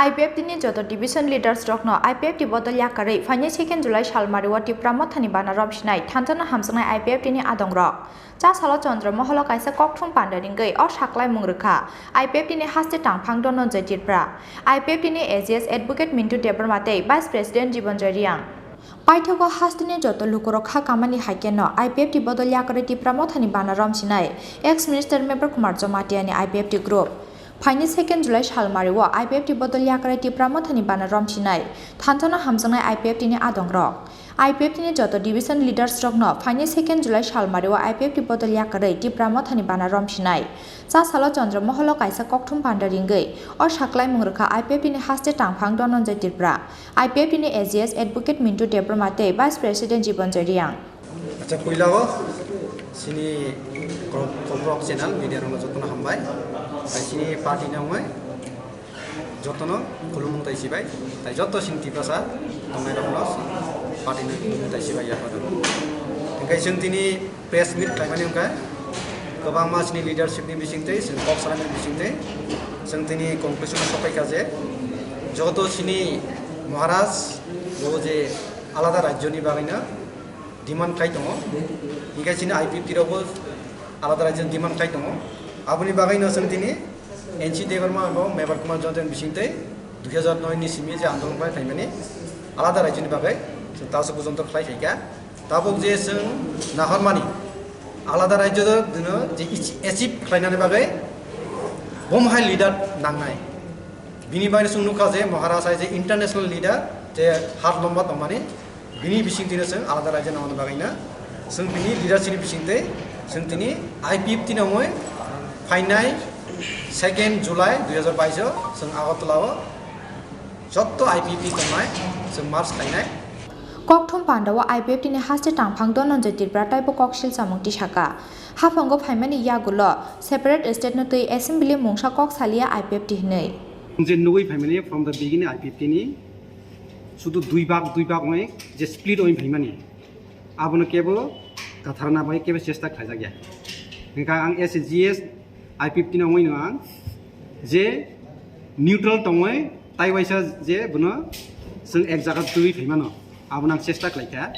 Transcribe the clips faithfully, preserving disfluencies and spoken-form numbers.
I P F T ni joto division leaders rokno I P F T bodol yakarwi phainai second July salmario Tipra Mothani bana romsinai thansa no hamjaknai I P F T ni adong rok. Cha salo Chandra Moholo kaisa kokthum panda ringwi o saklaimung rwkha I P F T ni haste tangphang Dhananjay Tripura, I P F T ni A G S Advocate Mintu Debbarma tei Vice President Jibanjoy Reang. Paithago hasteni joto lukurok kha kamani hai keno I P F T bodol yakarwi Tipra Mothani bana romsinai ex Minister Mebar Kumar Jamatia ni I P F T group. Phaini second July salmario I P F T bodol yakarwi Tipra Mothani bana romsinai thansa no hamjaknai I P F T ni adong rok. I P F T ni joto division leaders rokno phaini second July salmario I P F T bodol yakarwi Tipra Mothani bana romsinai. Cha salo Chandra Moholo kaisa kokthum panda ringwi o saklaimung rwkha I P F T ni haste tangphang Dhananjay Tripura, I P F T ni A G S Advocate Mintu Debbarma tei Vice President Jibanjoy Reang. Acha, puila o chini Kok-, Kokrok channel media rokno jotono hambai. Tai chini party ni wngwi jotono khulumung tai sibai. Tai joto chini Tiprasa tongnai rokno party ni khulumung tai sibai yapha. Hingkai chwng tini press meet khlaimani wngkha kwbangma chini leadership ni bisingtwi, chwng kok salani bisingtwi chwng tini conclusion o sokphaikha je joto chini Maharaj bo je alada rajyo ni bagwino demand khai tongo, hingke chini I P F T rokbo alada rajyo ni demand khai tongo. Aboni bagwino chwng tini N C Debbarma abo Mebar Kumar Jamatia ni bisingtwi dui hajar noi ni simi je andolon khlai phaimani alada rajyo ni bagwi chwng taso pojonto khlai phaikha. Tabuk je chwng nahormani alada rajyo dino je ichi-, achieve khlainani bagwi bomo hai leader nangnai. Bini bagwi chwng nukha je Maharaj hai je international leader je hat lomba tongmani, bini bisingtwino chwng alada rajyo nangmani bagwino chwng bini leadership ni bisingtwi chwng tini I P F T nangwi phainai second July dui hajar bais o chwng Agartala o jotto I P F T tongnai chwng march khlainai. Kokthum pandao I P F T ni haste tangphang Dhananjay Tripura taibo koksil chamung tisaka. Haphango phaimani yagulo separate state no twi assembly mungsa kok salia I P F T hinwi. Je nugwi phaimani from the beginning I P F T ni sudu dui bag, dui bag wngwi je split wngwi phaimani. Abono kebo katharna bai kebo chesta khlaijakya. Hingkha ang as a G S I P F T no wngwi no ang je neutral tongwi tai waisa je bono chwng ek jaga twi phaimano. Abono ang chesta khlaikha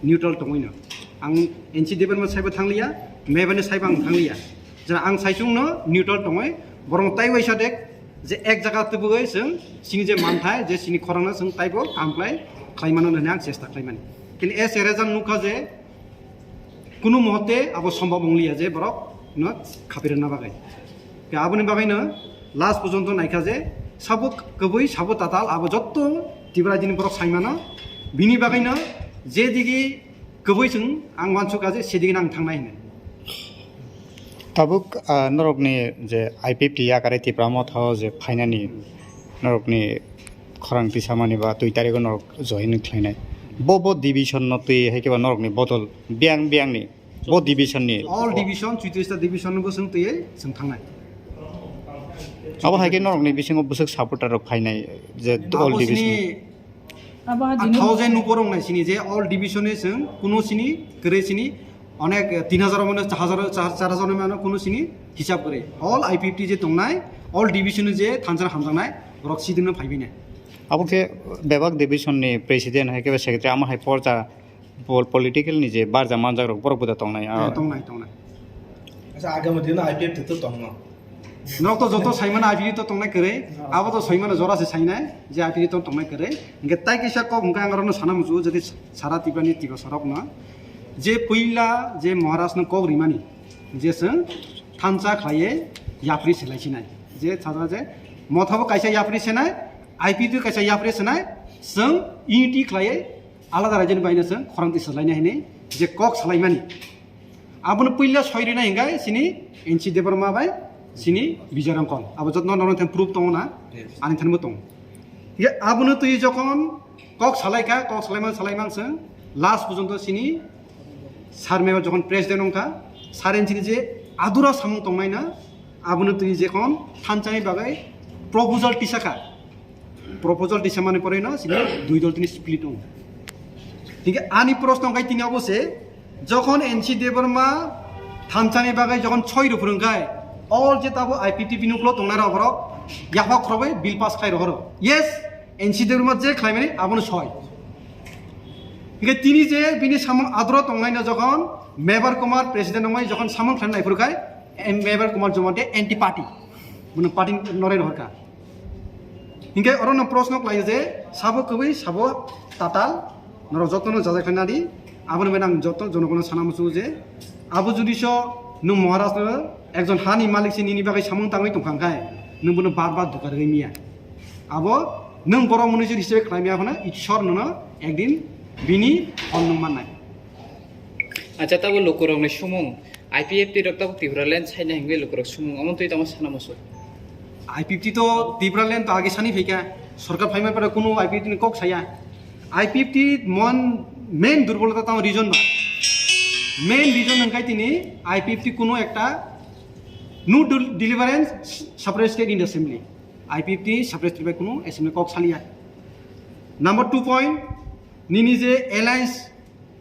neutral tongwi no. Ang N C Debbarma saibo thangliya, Mebar ni saibo ang thangliya. Jena ang saichung no neutral tongwi borong tai waisa dek je ek jaga tubugwi chwng chini je manthai je chini khorang no chwng taibo kam khlai khlai mano hwnwi ang chesta khlai mani. Kini as a result nukha je kunu muhurte abo sombhob wngliya je borok no khapirwna bagwi. Ke aboni bagwi no last porjonto naikha je sabo kwbwi sabo tatal abo jotto Tripura jini borok sai mano. Bini bagwi no je digi kwbwi chwng ang uansukha je sedigi nang thangnai hinwi. Tabuk, ah, norokni je I P F T yakarwi Tipra Motha o je phainani norokni khorang tisamani ba twi tarigo norok join khlainai. Bo, bo division no twi hai khe ba norokni bodol biyang biyangni bo division ni. All division, chuitista division no bo chwng twi chwng thangnai. Abo hai khe norokni bisingo bwswk supporter rok phainai je all division. Abo ha dino. Thousand upor wngnai sini je all division ni chwng kuno sini kwrwi sini onek tin hajar mano, char hajar, char, char hajar mano kuno sini hisab kwrwi. All I P F T je tongnai, all division ni je thansa hamjaknai, borok sidino phaibainai. Abo khe bebak division ni president hai khe ba secretary amo hai porja pol-, political ni je barja manjak rok borok bo da tongnai. Eh, tongnai, tongnai. Acha, agami dino I P F T to tongno. Norok to joto saimano I P F T to tongnai kwrwi. Abo to saimano jora se sainai je I P F T to tongnai kwrwi. Hingke tai kisa kok hingke ang rokno sana muchungo, jodi sara Tripura ni Tiprasa rokno je puila je Maharaj no kok rimani je chwng thansa khlaiye yapri selai sinai. Je sajra je Motha bo kaisa yapri senai, I P F T kaisa yapri senai, chwng unity khlaiye alada rajyoni baino chwng khorang twi swlaina hinwi je kok salaimani. Abono puila soi rina hingai sini N C Debbarma bai sini Bijoy Rongkhol. Abo jotno norok thani proof tongo na? Yes. Ani thani bo tongo. Ye abono twi jokhon kok salaikha, kok salaimang salaimang chwng last porjonto sini Sir Mebar jokhon president wngkha, Sir N C ni je adura samung tongnai na, abono twi jokhon thansa ni bagwi proposal tisakha. Proposal tisamani poreno sini dui dol tini split wngo. Hingke ani proshno wngkha tini obo se, jokhon N C Debbarma thansa ni bagwi jokhon soi rw phwrwngkhai, all je tabo I P T P ni uklo tongnai rok borok Yapha khorogwi bill pass khlai rohoro. Yes, N C Debbarma je khlaimani abono soi. Hinkhe tini je bini samung adro tongnaino jokhon Mebar Kumar president wngmani jokhon samung khlaina naiphuru khai, em, Mebar Kumar Jamati anti party. Bono party norai rohorkha. Hinkhe orono proshno khlaio je sabo kwbwi sabo tatal norok jotono jajakhlai nadi. Aboni bai ang joto jonogono sana muchungo je abo judi so nwng Maharaj no ekjon hani malik se nini bagwi samung tangwi tongkha khai nwng bono bar bar duka rwgwi miya. Abo nwng borok mwnwi jodi history khlai miya phano Ishwar nono ekdin bini phol nwng mannai. Acha, tabo lukurokni sumung, I P F T rok tabo Tipraland saina hingwi lukurok sumung, omo twi tamo sana muchung. I P F T to Tipraland to age sani phaikha, sorkar phaima pore kuno I P F T ni kok saya. I P F T mon main durbolota tamo reason ba. Main reason hwnkhe tini I P F T kuno ekta no del-, deliverance separate state in the assembly. I P F T separate state bai kuno assembly kok saliya. Number two point, nini je alliance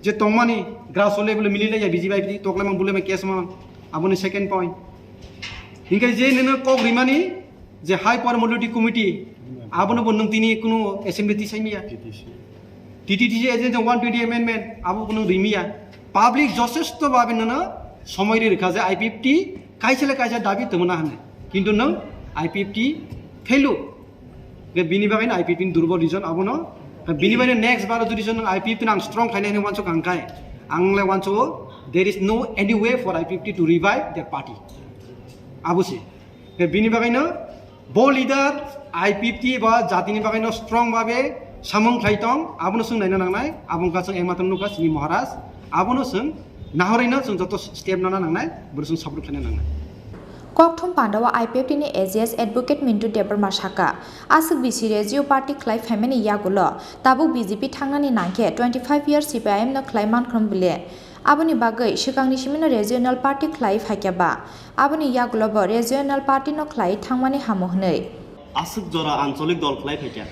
je tongmani grassroots level mili laiya B J P I P T toklai mang bulai mang case mang, aboni second point. Hinkhe je nini kok rimani je high power modality committee abono bo nwng tini kuno assembly tisai miya. T T T C agent one twenty amendment abo kuno rimiya. Public josesto babe nono somoi ri rikha je I P F T kaisa le kaisa dabi tongna hane. Kintu nwng I P F T fail. Ke bini bagwi no I P F T ni durbol reason abono. Bini bagwi next bar jodi jodi I P F T no ang strong khainai hwnwi wansuk ang khai. Ang le wansugo there is no any way for I P F T to revive their party. Abo se. Ke bini bagwi no bo leader I P F T ba jatini bagwi no strong babe samung khlai tong, abono swng naina nangnai, abo wngkha swng ekmatro nukha sini Maharaj, abono swng nahorwi no swng joto step nana nangnai, bwrwi swng support khlaina nangnai. Kokthum pandao I P F T ni A G S Advocate Mintu Debbarma saka, aswk bisi regional party khlai phaimani yagulo tabuk B J P thangnani nangkhe twenty five years C P I M no khlai mankhrwng bwle. Aboni bagwi swkangni simino regional party khlai phaikya ba, aboni yagulo bo regional party no khlai thangmani hamo hwnwi. Aswk jora ancholik dol khlai phaikya.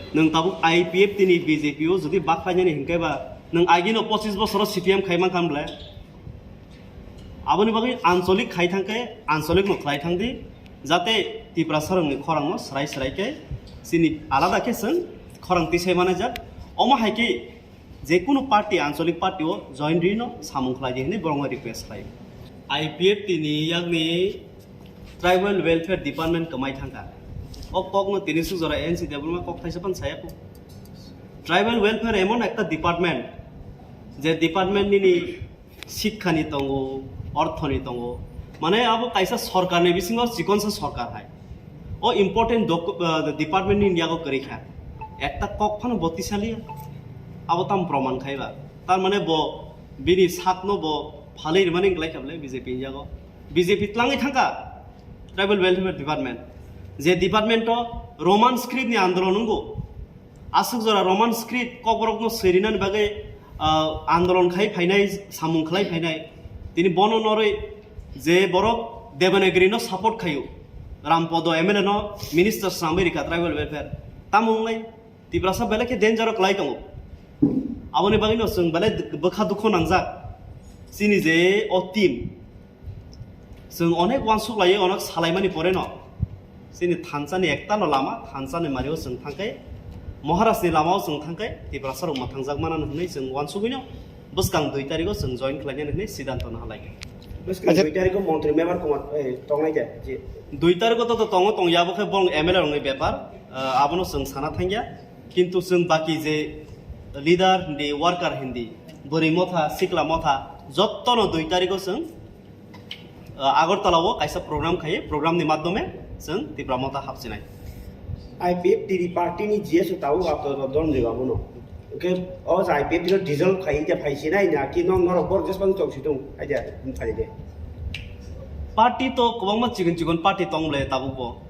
Nwng tabuk I P F T ni B J P o jodi bak khlainani hinkhe ba nwng agino pochis bosoro C P M khai mankha bwle. Aboni bagwi ancholik khai thangkhe ancholik no khlai thangdi, jate Tiprasa rokni khorang no srai srai khe chini alada khe chwng khorang tisai manajak. Omo hai khe je kunu party, ancholik party o join rino samung khlai di hwnwi borokno request khlai. I P F T ni yakni Tribal Welfare Department kwmai thangkha. O kokno tini swk jora N C Debbarma kok thaisa phano saya kho. Tribal Welfare emon ekta department, je department nini Sikkha ni tongo, ortho ni tongo. Mane abo kaisa sorkar ni bisingo chikonsa sorkar hai. O important doc-, ah, department ni yago kwrwi kha. Ekta kok phano bo tisaliya. Abo tam proman khai ba. Tar mane bo bini sak no bo phalwi rwmani wng lai kha bwle B J P ni yago. B J P twlangwi thangkha Tribal Welfare Department. Je department o Roman script ni andolon wngo. Aswk jora Roman script kokborokno swirinani bagwi, ah, andolon khai phainai, samung khlai phainai. Tini bono norwi je borok Devanagiri no support khaio, Rampodo M L A no minister swnamwi rikha tribal welfare. Tamo wngnai Tiprasa belai khe danger o kwlai tongo. Aboni bagwino chwng belai bwkha dukho nangjak. Chini je o team, chwng onek wansuk lai, onek salaimani poreno chini thansa ni ekta no lama, thansa ni mario chwng thangkhe, Maharaj ni lamao chwng thangkhe, Tiprasa rok mwthangjak manani hwnwi chwng wansugwino bwskang dui tarikh o chwng join khlainani hwnwi siddhanto no halai. Bwskang Acha. Dui tarikh o montri member Kumar, eh, tongnai de, je. Dui tarikh o to, to tongo, tongya, abo khe bong M L A rokni bepar, ah, abono chwng sana thangya. Kintu chwng baki je leader hindi, worker hindi, bwrwi motha, sikla motha, jottono dui tarikh o chwng, ah, Agartala o kaisa program khai, program ni madhyome chwng Tipra Motha hapsinai. I P F T ni party ni G S o tabuk ato dol ni babu no. Oke, o I P F T no dissolve khai khe phai sinai na ki nong norok bor jespan tong situng, aja phai de. Party to kwbangma chikon chikon party tong le tabuk bo.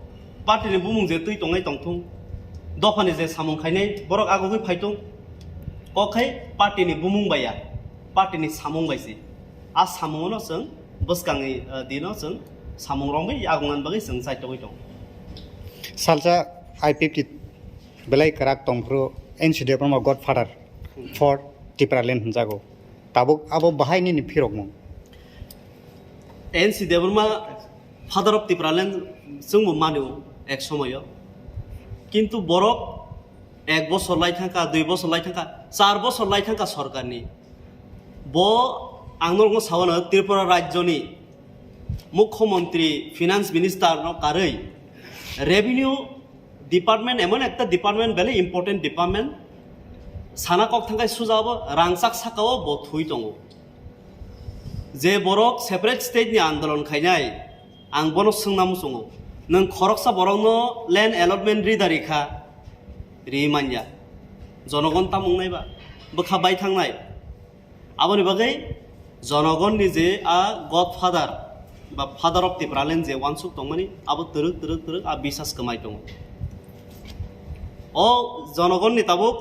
Party ni bumung je twi tongnai tongthung, dophani je samung khainai borok agogwi phaitung, kok khai party ni bumung bai ya, party ni samung bai se. A samungo no chwng bwskangni, eh, dino chwng samung romwi agungna bagwi chwng chaitogwi tongo. Salsa I P F T belai kwrak tongphuru N C Debbarma godfather for Tipraland hwnjago. Tabuk abo bahai nini phirokmung? N C Debbarma father of Tipraland chwngbo mano. ek somoyo. Kintu borok ek bosor lai thangkha, dui bosor lai thangkha, char bosor lai thangkha sorkarni. Bo ang norokno sawano Tripura rajyoni Mukhyamantri, Finance Minister no karwi revenue department emon ekta department belai important department, sana kok thangkhai suja obo rangchak sakao bo thui tongo. Je borok separate state ni andolon khainai, ang bono swngna muchungo, nwng khoroksa borokno land allotment ri da rikha, ri manya, jonogon tamung nai ba, bwkha bai thangnai. Aboni bagwi jonogonni je a godfather ba father of Tipraland je wansuk tongmani, abo twrwk twrwk twrwk a bisas kwmai tongo. O jonogonni tabuk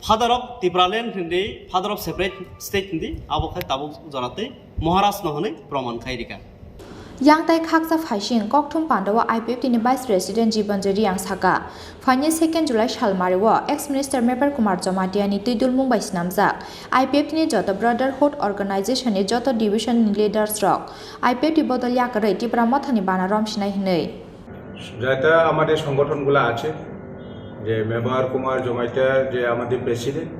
father of Tipraland hindi, father of separate state hindi, abo khai tabuk joratwi Maharaj no hwnwi proman khai rikha. Yang tai khaksa phaising kokthum pandao I P F T ni Vice President Jibanjoy Reang saka, phaini second July salmario ex Minister Mebar Kumar Jamatia ni twi dulmung bai snamjak I P F T ni joto Brotherhood Organization ni joto division ni leaders rok I P F T bodol yakarwi Tipra Motha ni bana romsinai hwnwi. যাতে আমাদের সংগঠনগুলো আছে, যে মেবার কুমার জমাইতা যে আমাদের প্রেসিডেন্ট,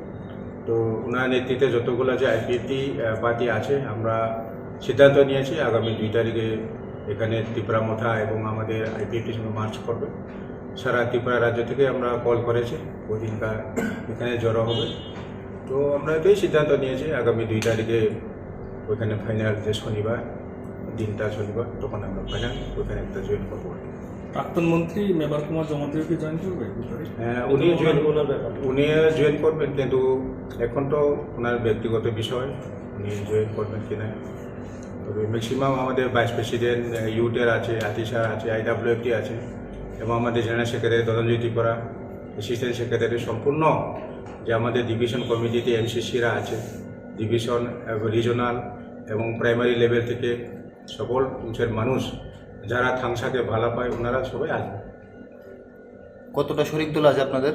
তো ওনার নেতৃত্বে যতগুলো যে আইপিএফটি পার্টি আছে, আমরা সিদ্ধান্ত নিয়েছি আগামী দুই তারিখে এখানে ত্রিপুরা মথা এবং আমাদের আইপিএফটির সঙ্গে মার্চ করবে। সারা ত্রিপুরা রাজ্য থেকে আমরা কল করেছি, ওই দিনকার এখানে জড়ো হবে। তো আমরা এটাই সিদ্ধান্ত নিয়েছি আগামী দুই তারিখে ওইখানে ফাইনাল যে শনিবার, দিনটা শনিবার, তখন আমরা ফাইনাল ওইখানে একটা জয়েন করবো আর কি। প্রাক্তন মন্ত্রী মেবার কুমার জমাতিও কি জয়েন করবে ভিতরে? হ্যাঁ, উনি জয়েন, ওনার ব্যাপার। উনি জয়েন করবেন, কিন্তু এখন তো ওনার ব্যক্তিগত বিষয়, উনি জয়েন করবেন কিনা। তবে ম্যাক্সিমাম আমাদের ভাইস প্রেসিডেন্ট, ইউটের আছে, আতিশা আছে, আইডাব্লিউএফটি আছে, এবং আমাদের general secretary Dhananjay Tripura, assistant secretary, সম্পূর্ণ যে আমাদের ডিভিশন কমিটিতে এমসিসিরা আছে, ডিভিশন এবং রিজনাল এবং প্রাইমারি লেভেল থেকে সকল অংশের মানুষ যারা থাংসাকে ভালো পায়, ওনারা সবাই আসবে। কতটা শরিক দল আছে আপনাদের?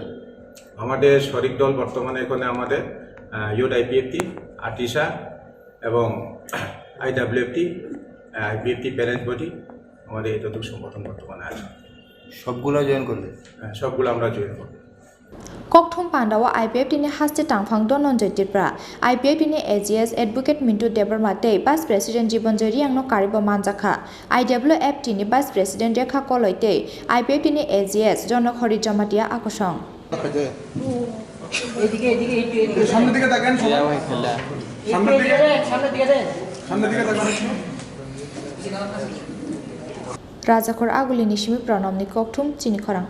আমাদের শরিক দল বর্তমানে এখানে আমাদের, আহ, ইউথ আইপিএফটি, আতিশা এবং আইডাব্লিউএফটি, আইপিএফটি প্যারেন্টস বডি, আমাদের এতটুকু সংগঠন বর্তমানে আছে। সবগুলো জয়েন করবে? হ্যাঁ, সবগুলো আমরা জয়েন করবো। Kokthum pandao I P F T ni haste tangphang Dhananjay Tripura, I P F T ni A G S Advocate Mintu Debbarma tei Vice President Jibanjoy Reang no karibo manjakha. I W F T ni Vice President Rekha Koloi tei I P F T ni A G S Jonok Hori Jamatia akosong. এদিকে, এদিকে, একটু এদিকে। সামনের দিকে তাকান সবাই। সামনের দিকে। সামনের দিকে তাকান। Rajakhor Aguli ni simi Pranam ni Kokthum chini khorang.